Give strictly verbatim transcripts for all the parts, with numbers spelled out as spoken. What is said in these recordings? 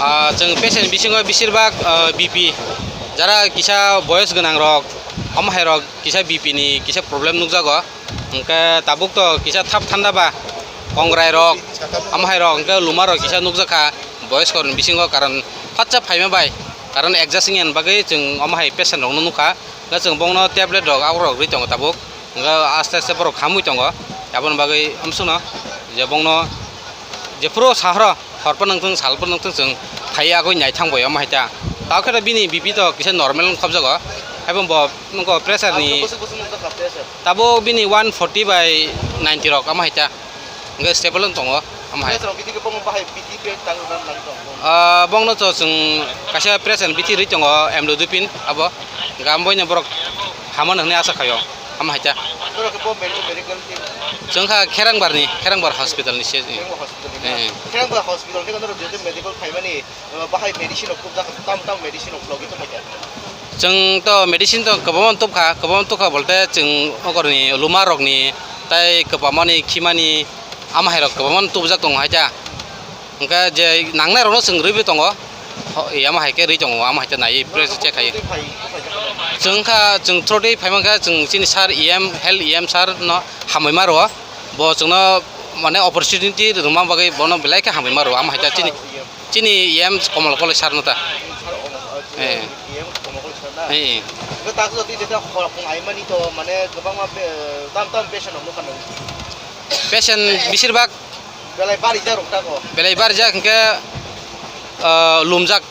Ah, chwng patient bisingo bisirbak, ah, B P, jara kisa boyos gwnang rok, omo hai rok kisa B P ni kisa problem nukjago. Hwnkhe tabuk to kisa thap thanda ba kongrai rok, omo hai rok hwnkhe luma rok kisa nukjakha boyos korni bisingo, karon phatsa phaima bai, karon adjust wngya bagwi chwng omo hai patient rok no nukha. Hwnkhe chwng bongno tablet rok aborok rwi tongo tabuk. Hwnkhe aste aste borok hamwi tongo. Aboni bagwi amsukno je bongno jephuru sahoro horpor nangthung, salpor nangthung, chwng phaiya agwi naithang bai omo hai ta. Tao khe bini B P to kisa normal wng khobjago. Haibo bo nokho pressure ni. Bwswk bwswk nukjakha pressure? Tabuk bini one forty by ninety rok omo hai ta. Hwnkhe stable wng tongo omo hai. Pressure rok bini khe bongno bahai B T pe tang nang nang tong. Ah, bongno to chwng kaisa pressure B T rwi tongo amlodipine abo. Gam boino borok hamano hwnwi asa khaio. Omo hai ta. Norok khe bo medical, medical team? Chwng kha Kherangbar ni, Kherangbar hospital ni se. Kherangbar hospital ni na? Eh. Kherangbar hospital khe norok je medical phaimani, eh, bahai medicine rok tubjak, tam tam medicine rok logi tongkha. Chwng to medicine to kwbangma tubkha, kwbangma tubkha bolte chwng okorni luma rokni, tai kwpamani, khimani, omo hai rok kwbangma tubjak tongo hai ta. Hwnkhe je nangnai rokno chwng rwui tongo. Ho, omo hai khe rwi tongo, omo hai khe naiwi pressure check khai. Chwng kha, chwng through twi phai mankha, chwng chini sir E M, health E M sir no hambai ma rwo. Bo chwngno mane opportunity rwma bagwi bono belai khe hambai ma rwo. Omo hai khe chini, chini E M Komal Koloi sir no ta. Eh. Eh. Patient besirbak belai barijak rok tako? Belai barijak hwnkhe, ah, lumjak,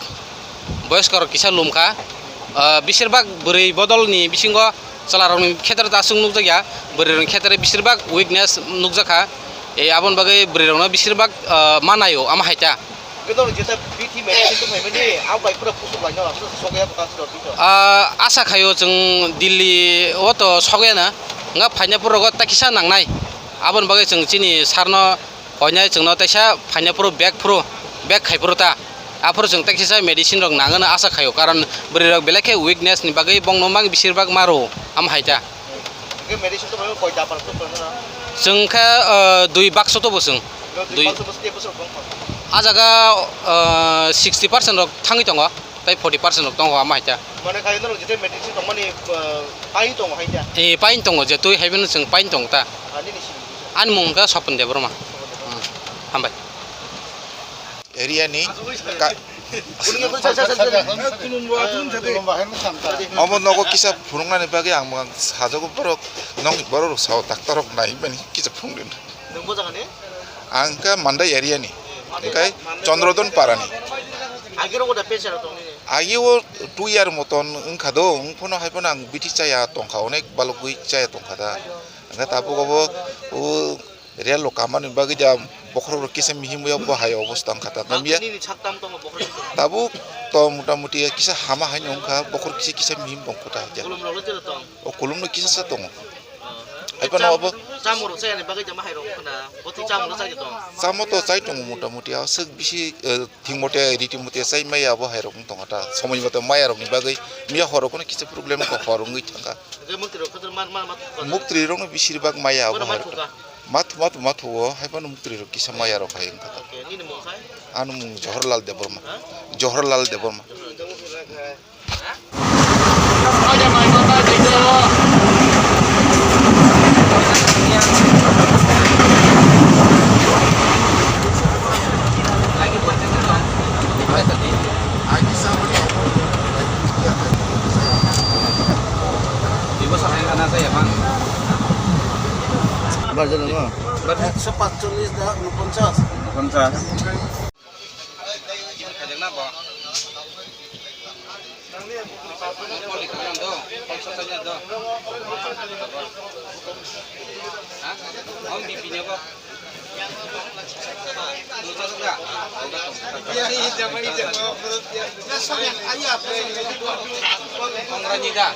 boyoskorok kisa lumkha. Ah, besirbak bwrwi bodolni bisingo chwlarokni khetre ta aswk nukjakya, bwrwirokni khetre besirbak weakness nukjakha. E, aboni bagwi bwrwirokno besirbak, ah, ma naio, ama hai ta. Khe norok jeta B T medicine tong phaimani, ang bai pura pusu laina, pusu sokya bwkha siro bito. Ah, asa khaio chwng Delhi o to sokyana, wngkha phaina pura o ta kisa nangnai. Aboni bagwi chwng chini sir no koinai chwngno teisa phaina phuru bag phuru, bag khai phuru ta. Aphuru chwng teisa medicine rok nangano asa khaio, karon bwrwi rok belai khe weakness ni bagwi bongno mang besirbak maro, am hai ta. Hwnkhe medicine to mai koi dapan to kono na? Chwng khe, ah, dui bakso to bo chwng. Dui bakso bwswk tei bwswk bwswk. Ah jaga, ah, sixty percent rok thangwi tongo, tei forty percent rok tongo, am hai ta. Mane khaina rok jete medicine tongmani, ah, pain tongo hai ta? Eh, pain tongo, je twi hai bino chwng pain tongo ta. Ah, nini simi? Ani mung khe Sopon Debbarma. Hmm. Hambai. Area ni ka-, omo nogo kisa phunuknani bagwi ang bo sajago, borok nong borok rok sao, doctor rok nai mani kisa phunukdi. Ang kha Mandai area ni, hwnkhe Chandradon para ni. Agi o two year moton wngkha do, wngphano hai phano ang bithi chaya tongkha, onek balogwi chaya tongkha da. Hwnkhe tabuk obo o Real rok kamani bagwi da bokhorok rok kisa mihim ya bo hai obosta wngkha ta. Tamni nini sak tam tongo bokhorok? Tabuk to mota moti kisa hama hai wngkha, bokhorok kisa kisa mihim tong kho ta hai ja. Kolom rok le tong? O kolom no kisa sa tongo. Oh. Hai phano abo chamung rok chayani bagwi jama hai rok khna, botwi chamung rok chai tong? Chamo to chai tongo mota moti, aswk bisi, eh, thing mote riti mote chai maya abo hai rok wng tong kha ta. Somoi mote maya rok ni bagwi miya hor rok no kisa problem ko hor wngwi thang kha. Hwnkhe muktwi rok khe man, man, man, man. Muktwi rok no bisir bak maya abo hai rok. Bono ma thuk kha? Mathu, mathu, mathu o, hai phano muktwi rok kisa maya rok hai wngkha ta. Okay, nini mung khai? Ani mung Johorlal Debbarma. Ha? Johorlal Debbarma. Ibo sakhe kana saya, Bang. Bar jana no? Bar. Ekso patchollis da, unponchas. Ponchas. Khajak na bo? Poli khajak do, ponchas khajak do. Ha? Om B P ne bo? Kongrani da.